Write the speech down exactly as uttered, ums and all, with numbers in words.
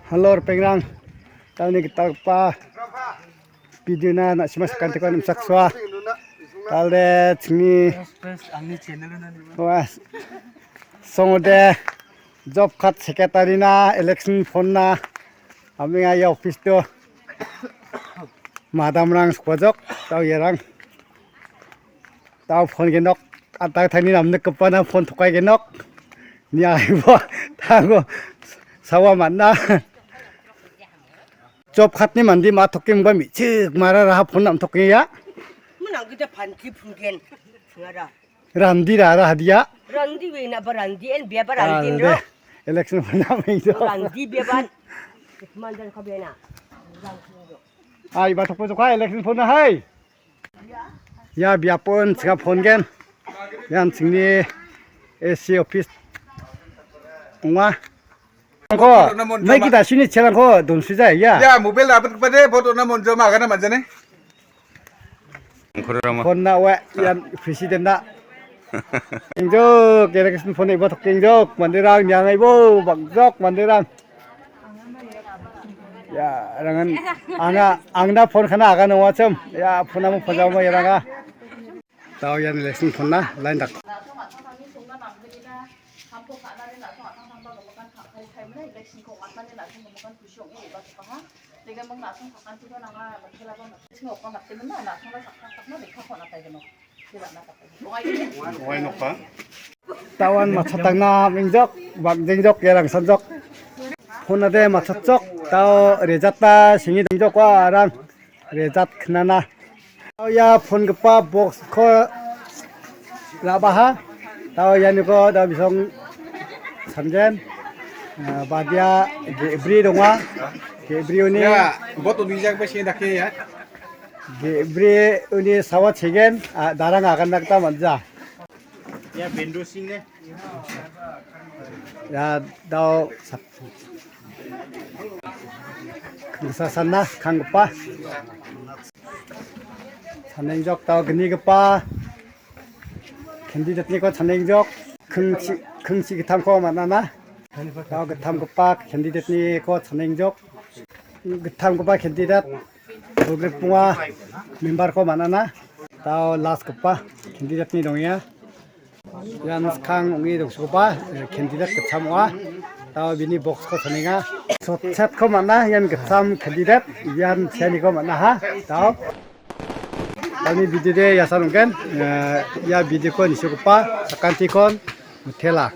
Halo, ripengrang. Tauni gitalgipa videona na·sima sakantiko nimchaksoa. Talde chingni wa songode job card secretary-na election phone-na amenga ia office-o madamrang sokbajok tau iarang. Tau phone genok, atagtangni namnikgipana phone tokai genok. Niaibo, tango, sawa man·a. Job card-ni mande ma·toke mingba me·chik mara raha phone nam·tokenga. Menang kita panti phunggen. Sengara. Randi rara hadia. Randi we na ba randi en bia ba randi ro. Election phone nam·e ido. Randi bia ban. Mandan ka bia na. Ai, ba tokpo joka election phone na hai. Ia biapon chingap hongen. Ian chingni A C office ong·a. Angko, naiki dasuni chelangko donsija, ia. Ia, mobile abit kepada, vote ona monjo ma agana manjane. Angkoro rama. Phone na we, ian president na. Ingjok, election phone ibo tok ingjok, manderang, iang ibo, bagjok, manderang. Ya, rangan, anga, angna phone kana aga nonga chem. Ya, phone namu phone jama ya ranga. Tau ian election phone na, line dak. Tawan matchatangna mingjok, bakjengjok, iarang sanjok. Honade matchatjok, tau rejatna singi dongjok, wa arang rejat knana. Tau ia phone gipa box-ko ra·baha. Tau ianiko da bisong samjen. Ah, badia ge·bri donga. Ge·bri uni. Ya, bot uni jak besi dake ya. Ge·bri uni sawa chegen, ah, darang aganna gita man·ja. Ya, bendo sing ne. Ya, dao sak-, kangsa sana, kanggipa. Chanengjok, dao gnigipa. Candidate-niko chanengjok. Kingchi, kingchi gittamko man·ana. Dao gittamgipa candidate-niko chanengjok. Gittamgipa candidate. Bolgrikbonga member-ko man·ana. Tao last-gipa candidate-ni dongenga. Ian skang ong·e dongsogipa, eh, candidate gitcham ong·a. Tao bini box-ko chanenga. Sotchet-ko man·a, ian gitcham candidate. Ian seaniko man·aha. Tao. Ani video de iasan ong·gen. Eh, ia video-ko nisogipa sakantikon mitela.